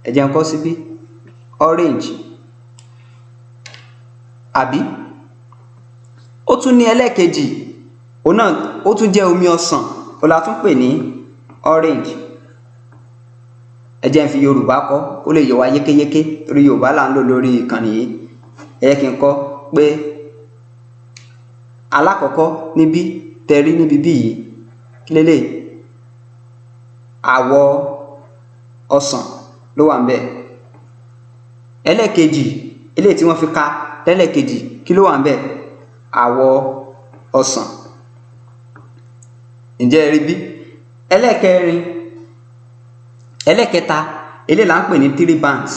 Ẹ jẹ́ n kọ síbí, orange, àbí? Ó tún ní ẹlẹ́ẹ̀kejì, òun náà ó tún jẹ́ omi ọsàn, ó la tún pè ní orange. Ẹ jẹ́ n fi Yorùbá kọ kó lè yé wa yékéyéké, torí Yorùbá là ń lò lórí ìkànnì yìí. Ẹ jẹ́ kí n kọ pé alákọ̀ọ́kọ́ níbí tẹ rí níbi bí yìí, kí leléyìí? Àwọ̀ ọsàn ló wà ńbẹ̀. Ẹlẹ́ẹ̀kejì, eléyìí tí wọ́n fi ka lẹ́lẹ́kejì, kí ló wà ńbẹ̀? Àwọ̀ ọsàn. Ǹjẹ́ ẹ rí bí? Ẹlẹ́ẹ̀kẹrin, ẹlẹ́ẹ̀kẹta, eléyìí là ń pè ní three bands.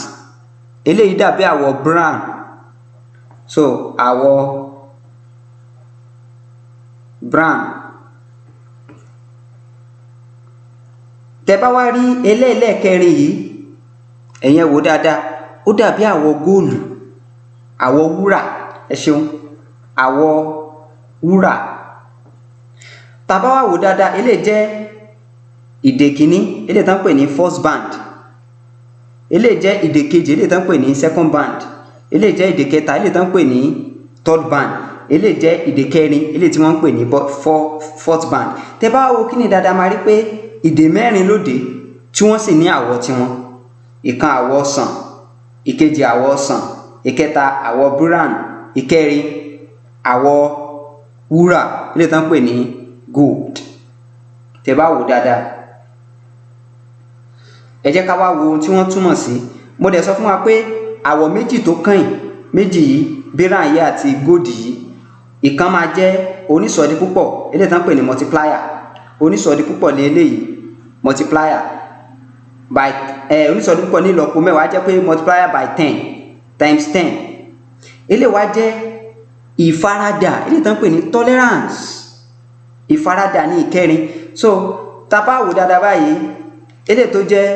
Eléyìí dàbí àwọ̀ brown, so àwọ̀ brown. Tẹ bá wá rí ẹlẹ́ẹ̀kẹrin yìí, ẹ̀yin ẹ wò dáadáa, ó dàbí àwọ̀ góòlù, àwọ̀ wúrà. Ẹ ṣeun, àwọ̀ wúrà. Tá bá wá wò dáadáa, eléyìí jẹ́ ìdè kìíní, eléyìí tán pè ní first band. Eléyìí jẹ́ ìdè kejì, eléyìí tán pè ní second band. Eléyìí jẹ́ ìdè kẹta, eléyìí tán pè ní third band. Eléyìí jẹ́ ìdè kẹrin, eléyìí tí wọ́n ń pè ní fourth band. Tẹ bá wo kíni dáadáa, máa rí pé ìdè mẹ́rin lóde tí wọ́n sì ní àwọ̀ tiwọn. Ìkan àwọ̀ ọsàn, ìkejì àwọ̀ ọsàn, ìkẹta àwọ̀ brown, ìkẹrin àwọ̀ wúrà, eléyìí tán pè ní gold. Tẹ bá wò dáadáa, ẹ jẹ́ ká wá wo ohun tí wọ́n túmọ̀ sí. Mo dẹ̀ sọ fún wa pé àwọ̀ méjì tó kàn méjì yìí, brown yìí àti gold yìí, ìkan máa jẹ́ onísọ̀dí púpọ̀, eléyìí tán pè ní multiplier. Onísọ̀dí púpọ̀ ní eléyìí, multiplier by onísọ̀dí púpọ̀ ní ìlọ́po mẹ́wàá, jẹ́ pé multiplier by 10 times 10. Eléyìí wá jẹ́ ìfaradà, eléyìí tán pè ní tolerance. Ìfaradà ní ìkẹrin. So tá bá wò dáadáa báyìí, eléyìí tó jẹ́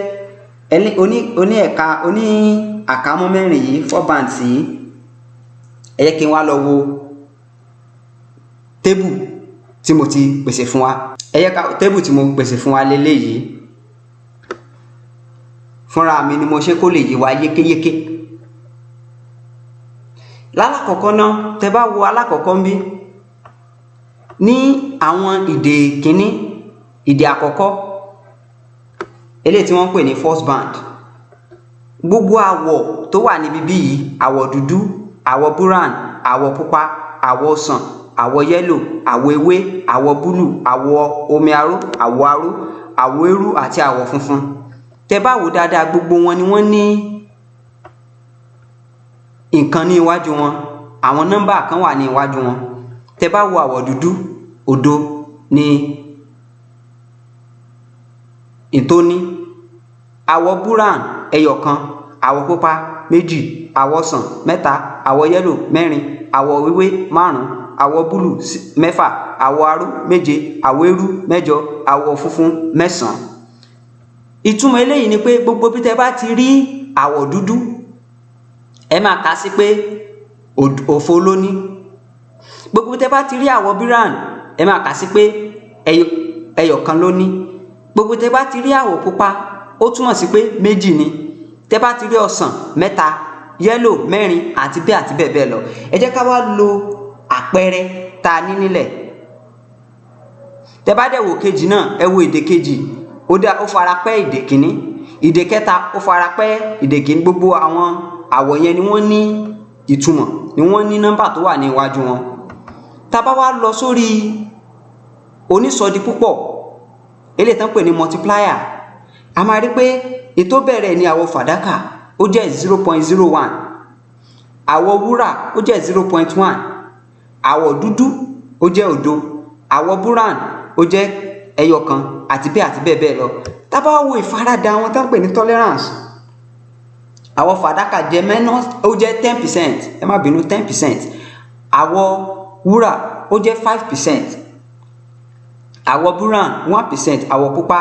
oní ẹ̀ka oní àkámọ́ mẹ́rin yìí, four bands yìí, ẹ jẹ́ kí n wá lọ wo tébù tí mo ti pèsè fún wa. Ẹ jẹ́ ká tébù tí mo pèsè fún wa leléyìí. Fúnra mi ni mo ṣe kó lè yé wa yékéyéké. Lálákọ̀ọ́kọ́ náà, tẹ bá wo alákọ̀ọ́kọ́ ń bí ní àwọn ìdè kínní, ìdè àkọ́kọ́, eléyìí tí wọ́n ń pè ní first band, gbogbo àwọ̀ tó wà níbi bí yìí, àwọ̀ dúdú, àwọ̀ brown, àwọ̀ pupa, àwọ̀ ọsàn, àwọ̀ yẹ́lò, àwọ̀ ewé, àwọ̀ búlù, àwọ̀ omi aró, àwọ̀ aró, àwọ̀ eérú àti àwọ̀ funfun. Tẹ bá wò dáadáa, gbogbo wọn ni wọ́n ní nǹkan ní iwájú wọn, àwọn nọ́mbà kan wà ní iwájú wọn. Tẹ bá wo àwọ̀ dúdú, òdo ni ìtóní, àwọ̀ brown ẹyọ̀kan, àwọ̀ pupa méjì, àwọ̀ ọsàn mẹ́ta, àwọ̀ yẹ́lò mẹ́rin, àwọ̀ ewé márùn-ún, àwọ̀ búlù mẹ́fà, àwọ̀ aró méje, àwọ̀ eérú mẹ́jọ, àwọ̀ funfun mẹ́sàn-án. Ìtumọ̀ eléyìí ni pé gbogbo bí tẹ bá ti rí àwọ̀ dúdú, ẹ máa kà á sí pé òfo ló ní. Gbogbo bí tẹ bá ti rí àwọ̀ brown, ẹ máa kà á sí pé ẹyọ̀kan ló ní. Gbogbo tẹ bá ti rí àwọ̀ pupa, ó túmọ̀ sí pé méjì ni. Tẹ bá ti rí ọsàn mẹ́ta, yẹ́lò mẹ́rin, àti bẹ́ẹ̀ àti bẹ́ẹ̀ bẹ́ẹ̀ lọ. Ẹ jẹ́ ká wá lo àpẹẹrẹ tá a ní nílẹ̀. Tẹ bá dẹ̀ wò kejì náà, ẹ wo ìdè kejì, ó dá ó fara pẹ́ ìdè kínní. Ìdè kẹta ó fara pẹ́ ìdè kínní. Gbogbo àwọn àwọ̀ yẹn ni wọ́n ní ìtumọ̀, ni wọ́n ní nọ́mbà tó wà ní iwájú wọn. Tá bá wá lọ sórí onísọdi púpọ̀, eléyìí tán pè ní multiplier, a máa rí pé ètò bẹ̀rẹ̀ ní àwọ̀ fàdákà, ó jẹ́ 0.01, àwọ̀ wúrà ó jẹ́ 0.1, àwọ̀ dúdú ó jẹ́ òdo, àwọ̀ brown ó jẹ́ ẹyọkan, àti bẹ́ẹ̀ àti bẹ́ẹ̀ bẹ́ẹ̀ lọ. Tá bá wo ìfaradà wọn tán pè ní tolerance, àwọ̀ fàdákà jẹ́ minus, ó jẹ́ 10%, ẹ má bínú, 10%. Àwọ̀ wúrà ó jẹ́ 5%, àwọ̀ brown 1%, àwọ̀ pupa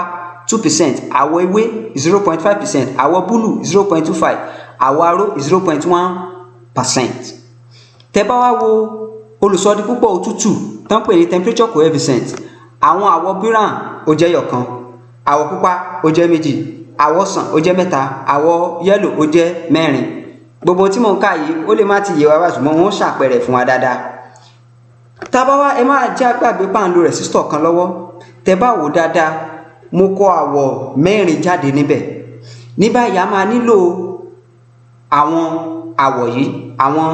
2%, àwọ̀ ewé 0.5%, àwọ̀ búlù 0.25, àwọ̀ aró 0.1%. Tẹ bá wá wo olùsọdi púpọ̀ òtútù tán pè ní temperature coefficient, àwọn àwọ̀ brown ó jẹ́ ẹyọ̀kan, àwọ̀ pupa ó jẹ́ méjì, Àwọ̀ ọsàn ó jẹ́ 3, àwọ̀ yẹ́lò ó jẹ́ 4. Gbogbo tí mò ń kà yìí ó lè má ti yé wa bá, ṣùgbọ́n wọ́n ṣàpẹẹrẹ fún wa dáadáa. Tá bá wá, ẹ má jẹ́ àgbàgbé pà ń lo resistor kan lọ́wọ́. Tẹ bá wò dáadáa, mo kọ àwọ̀ 4 jáde níbẹ̀. Ní báyìí a máa nílò àwọn àwọ̀ yìí, àwọn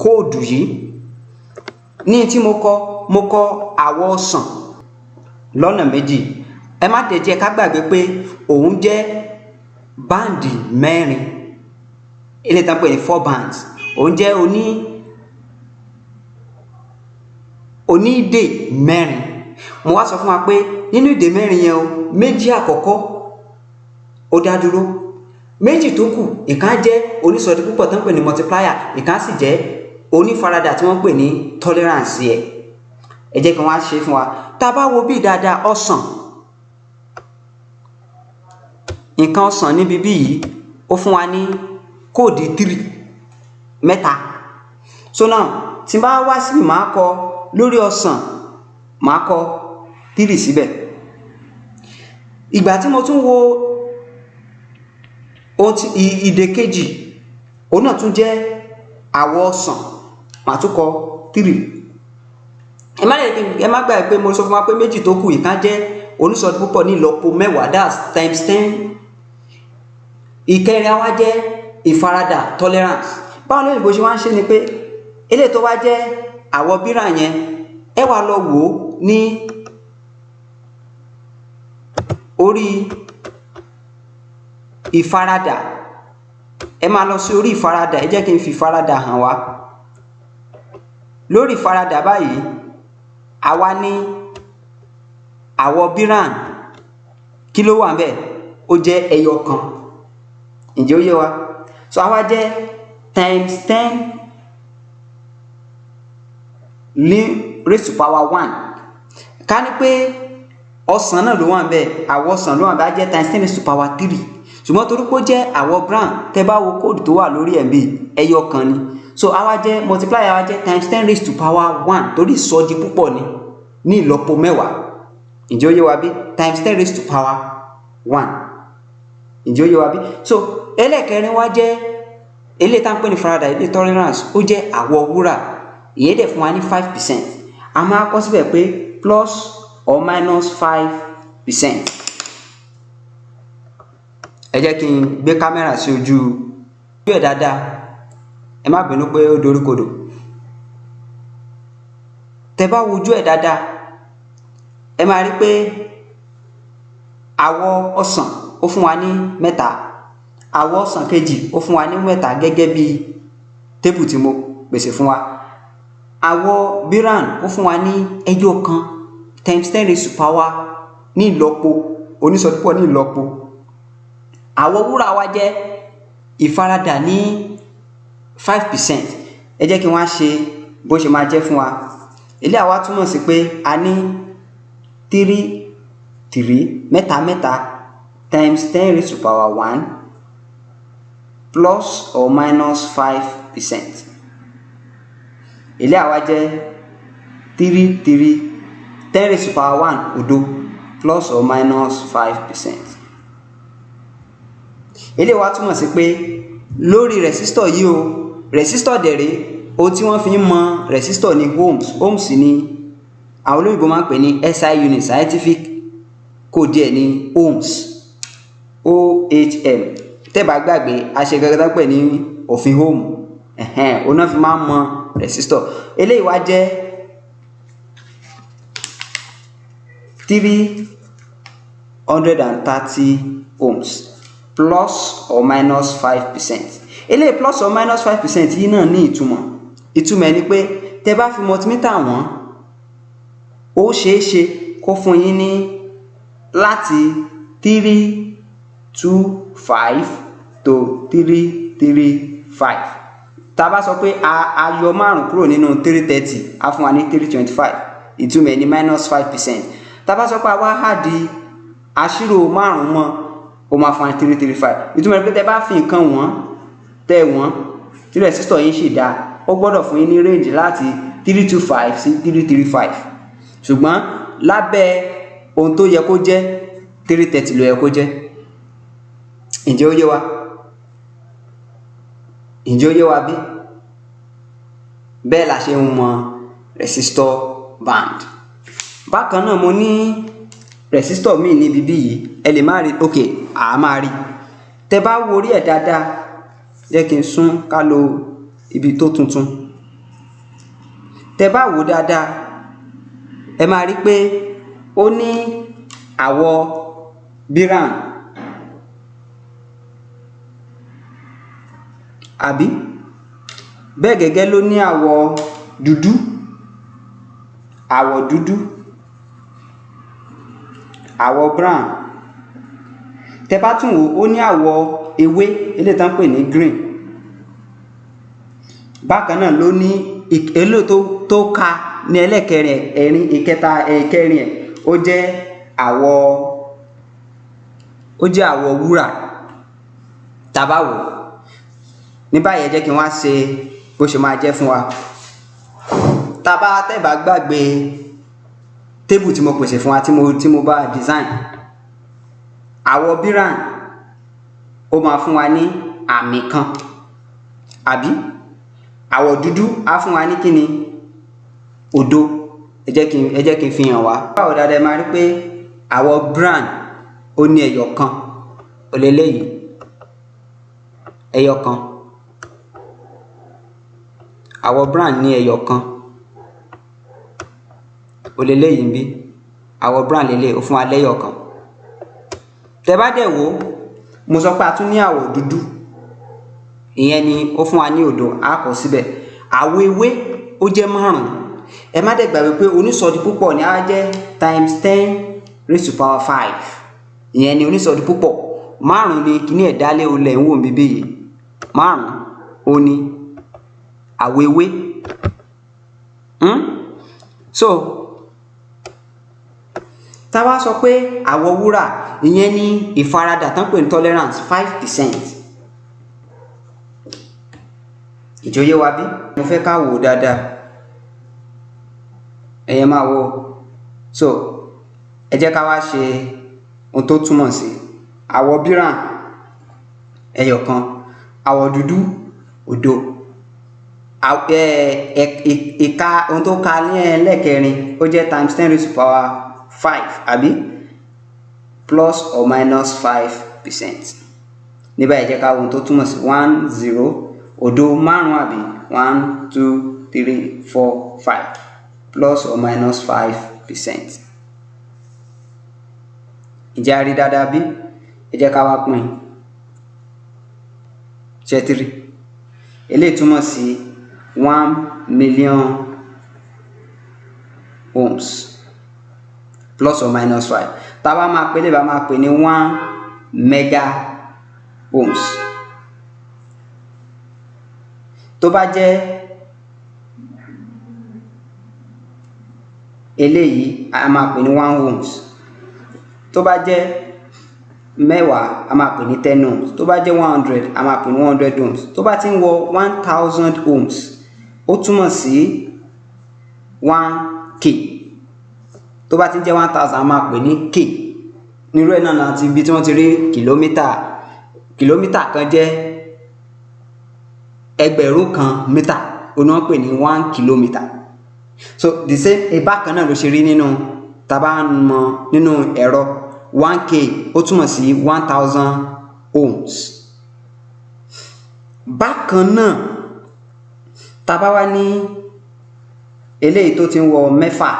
kóòdù yìí. Ní tí mo kọ àwọ̀ ọsàn lọ́nà 2. Ẹ má dẹ̀ jẹ́ ká gbàgbé pé òun jẹ́ báǹdì 4, eléyìí tá ń pè ní 4 bands. Òun jẹ́ onídè 4. Mo wá sọ fún wa pé nínú ìdè 4 yẹn o, 2 àkọ́kọ́ ó dá dúró, 2 tó kù ìkan jẹ́ onísọdí púpọ̀ tó ń pè ní multiplier, ìkan sì jẹ́ onífaradà tí wọ́n pè ní tolerance yẹ. Ẹ jẹ́ kí wọ́n á ṣe fún wa. Tá a bá wo bí dáadáa, ọsàn, nǹkan ọsàn níbi bí yìí ó fún wa ní kóòdì 3, 3. So now tí n bá wá síbi, màá kọ lórí ọsàn, màá kọ 3 síbẹ̀. Ìgbà tí mo tún wo ìdè kejì, òun náà tún jẹ́ àwọ̀ ọsàn, màá tún kọ 3. Ẹ má gbàgbé pé mo sọ fún wa pé 2 tó kù ìkan jẹ́ onísọdí púpọ̀ ní ìlọ́po 10, that's times 10. Ìkẹrin wa jẹ́ ìfaradà, tolerance. Báwo lóyìnbó ṣe wá ń ṣe ni pé eléyìí tó wá jẹ́ àwọ̀ bírà yẹn, ẹ wá lọ wò ó ní orí ìfaradà. Ẹ máa lọ sí orí ìfaradà. Ẹ jẹ́ kí n fi ìfaradà hàn wá. Lórí ìfaradà báyìí, àwa ní àwọ̀ bíràn, kí ló wà ńbẹ̀? Ó jẹ́ ẹyọ kan. Ǹjẹ́ ó yé wa? So àwa jẹ́ times 10 raised to power 1. Ká ní pé ọsàn náà ló wà ńbẹ̀, àwọ̀ ọsàn ló wà ńbẹ̀, á jẹ́ times 10 raised to power 3. Ṣùgbọ́n torí pé ó jẹ́ àwọ̀ brown, tẹ́ bá wo kóòdù tó wà lórí ẹ̀ bí ẹyọ kan ni. So àwa jẹ́ multiply, àwa jẹ́ times 10 raised to power 1, torí ìsọdi púpọ̀ ni ní ìlọ́po 10. Ǹjẹ́ ó yé wa bí? Times 10 raised to power 1. Ǹjẹ́ ó yé wa bí? So ẹlẹ́ẹ̀kẹrin wá jẹ́ eléyìí tá ń pè ní faradà, eléyìí tolerance, ó jẹ́ àwọ̀ wúrà. Ìyẹn dẹ̀ fún wa ní 5%. A máa kọ síbẹ̀ pé plus or minus 5%. Ẹ jẹ́ kí n gbé kámẹ́rà sí ojú ẹ̀ dáadáa. Ẹ má bínú pé ó doríkodò. Tẹ bá wojú ẹ̀ dáadáa, ẹ máa rí pé àwọ̀ ọsàn ó fún wa ní 3, àwọ̀ ọsàn kejì ó fún wa ní 3 gẹ́gẹ́ bí tébù tí mo pèsè fún wa. Àwọ̀ bíràn ó fún wa ní ẹyọ kan times 10 raised to power ní ìlọ́po, onísọdípọ̀ ní ìlọ́po. Àwọ̀ wúrà wa jẹ́ ìfaradà ní 5%. Ẹ jẹ́ kí wọ́n á ṣe bó ṣe máa jẹ́ fún wa. Eléyìí àwa túmọ̀ sí pé a ní 3 3 3 3 times 10 raised to power 1 plus or minus 5%. Eléyìí àwa jẹ́ 3 3 10 raised to power 1 òdo plus or minus 5%. Eléyìí wá túmọ̀ sí pé lórí resistor yìí o, resistor dẹ̀rẹ̀, ohun tí wọ́n fi ń mọ resistor ní ohms. Ohms ni àwọn olóyìnbó máa ń pè ní SI unit, scientific code ẹ̀ ní ohms, OHM. Tẹ́ bá gbàgbé, a ṣe gẹ́gẹ́ tán pè ní òfin ohm, òun náà fi máa ń mọ resistor. Eléyìí wá jẹ́ 330 ohms plus or minus 5%. Eléyìí plus or minus 5% yìí náà ní ìtumọ̀. Ìtumọ̀ ẹ̀ ni pé tẹ́ bá fi multimeter wọ́n, ó ṣeé ṣe kó fún yín ní láti 325 to 335. Tá a bá sọ pé a yọ 5 kúrò nínú 330, á fún wa ní 325. Ìtumọ̀ ẹ̀ ní minus 5%. Tá a bá sọ pé a wá hàdí àṣírò 5 mọ́, ó máa fún wa ní 335. Ìtumọ̀ ẹ̀ pé tẹ́ bá fi nǹkan wọ́n, tẹ́ wọ́n tí resistor yín sì dáa, ó gbọ́dọ̀ fún yín ní range láti 325 sí 335. Ṣùgbọ́n lábẹ́ ohun tó yẹ kó jẹ́ 330 ló yẹ kó jẹ́. Ǹjẹ́ ó yé wa? Ǹjẹ́ ó yé wa bí? Bẹ́ẹ̀ la ṣe ń mọ resistor band. Bákan náà mo ní resistor míì níbi bí yìí, ẹ lè má rí, ok, à á máa rí. Tẹ bá wo orí ẹ̀ dáadáa, jẹ́ kí n sún ká lo ibi tó tuntun. Tẹ bá wò dáadáa, ẹ máa rí pé ó ní àwọ̀ brown, àbí? Bẹ́ẹ̀ gẹ́gẹ́ ló ní àwọ̀ dúdú, àwọ̀ dúdú, àwọ̀ brown. Tẹ bá tún wò, ó ní àwọ̀ ewé, eléyìí tán pè ní green. Bákan náà ló ní eléyìí tó ka ní ẹlẹ́kẹrin ẹ̀rin ìkẹta ẹ̀kẹrin ẹ̀, ó jẹ́ àwọ̀, ó jẹ́ àwọ̀ wúrà. Tá bá wò ní báyìí, ẹ jẹ́ kí n wá ṣe bó ṣe máa jẹ́ fún wa. Tá bá tẹ́ bá gbàgbé table tí mo pèsè fún wa, tí mo bá design, àwọ̀ brown ó máa fún wa ní àmì kan, àbí? Àwọ̀ dúdú á fún wa ní kíni? Òdo. Ẹ jẹ́ kí n fi hàn wá. Báwo dáadáa, ẹ máa rí pé àwọ̀ brown ó ní ẹyọ kan òlélẹ́yìí, ẹyọ kan. Àwọ̀ brown ní ẹyọ kan òlélẹ́yìí ń bí. Àwọ̀ brown lélẹ̀, ó fún wa lẹ́yọ kan. Tẹ bá dẹ̀ wò, mo sọ pé a tún ní àwọ̀ dúdú, ìyẹn ni ó fún wa ní òdo, a kọ síbẹ̀. Àwọ̀ ewé ó jẹ́ márùn-ún. Ẹ má dẹ̀ gbàgbé pé onísọdi púpọ̀ ni á jẹ́ times 10 raised to power 5. Ìyẹn ni onísọdi púpọ̀. Márùn-ún ni kíní ẹ̀ dálé olè ń wò bíbí yìí. Márùn-ún ó ní àwọ̀ ewé. So tá a bá sọ pé àwọ̀ wúrà, ìyẹn ní ìfaradà tán pè ní tolerance, 5%. Ìjọyé wa bí? Mo fẹ́ ká wò ó dáadáa, ẹ̀yẹ máa wo. So ẹ jẹ́ ká wá ṣe ohun tó túmọ̀ sí. Àwọ̀ brown ẹyọ kan, àwọ̀ dúdú òdo, ìka ohun tó ka ní ẹlẹ́kẹrin ó jẹ́ times 10 raised to power 5, àbí? Plus or minus 5%. Ní báyìí, jẹ́ ká wo ohun tó túmọ̀ sí. One, zero, òdo, márùn, àbí? One, two, three, four, five, plus or minus 5%. Ǹjẹ́ a rí dáadáa bí? Ẹ jẹ́ ká wá pín ṣẹ́tírì. Eléyìí túmọ̀ sí 1 million ohms, plus or minus five. Tá a bá máa pè lè bá máa pè ní 1 mega ohms. Tó bá jẹ́ eléyìí, a máa pè ní 1 ohms. Tó bá jẹ́ 10, a máa pè ní 10 ohms. Tó bá jẹ́ 100, a máa pè ní 100 ohms. Tó bá ti ń wọ 1,000 ohms, ó túmọ̀ sí 1K. Tó bá ti ń jẹ́ 1,000, a máa pè ní K. Nírú ẹ̀ náà láti ibi tí wọ́n ti rí kìlómítà. Kìlómítà kan jẹ́ 1,000 mítà, ó ní wọ́n pè ní 1 kilometre. So the same, bákan náà ló ṣe rí nínú tá a bá ń mọ nínú ẹ̀rọ. 1K ó túmọ̀ sí 1,000 ohms. Bákan náà, tá a bá wá ní eléyìí tó ti ń wọ 6,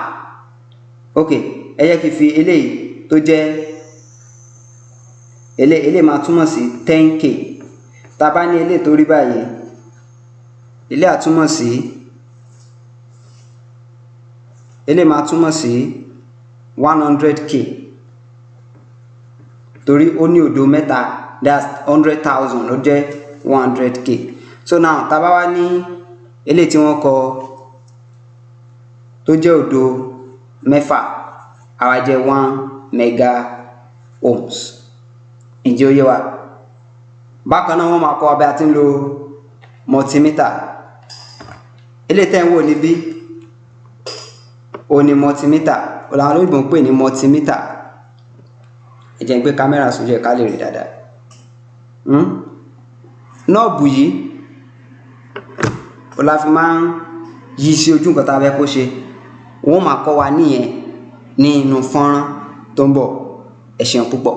ok, ẹ jẹ́ kí n fi eléyìí tó jẹ́ eléyìí máa túmọ̀ sí 10K. Tá a bá ní eléyìí tó rí báyìí, eléyìí máa túmọ̀ sí 100K, torí ó ní òdo mẹ́ta, that's 100,000, ló jẹ́ 100K. So now, tá a bá wá ní eléyìí tí wọ́n kọ tó jẹ́ òdo 6, á wá jẹ́ 1 mega ohms. Ǹjẹ́ ó yé wa? Bákan náà, wọ́n máa kọ́ wa bí a ti ń lo multimeter. Eléyìí tẹ́ ń wò níbí, òun ni multimeter, òun làwọn olóyìnbó ń pè ní multimeter. Ẹ jẹ́ n gbé kámẹ́rà sójú ẹ̀ ká lè rí dáadáa. Knob yìí ó la fi máa ń yí sí ojú nǹkan tá a fẹ́ kó ṣe. Wọ́n máa kọ́ wa níyẹn ní inú fọ́nrán tó ń bọ̀. Ẹ ṣeun púpọ̀.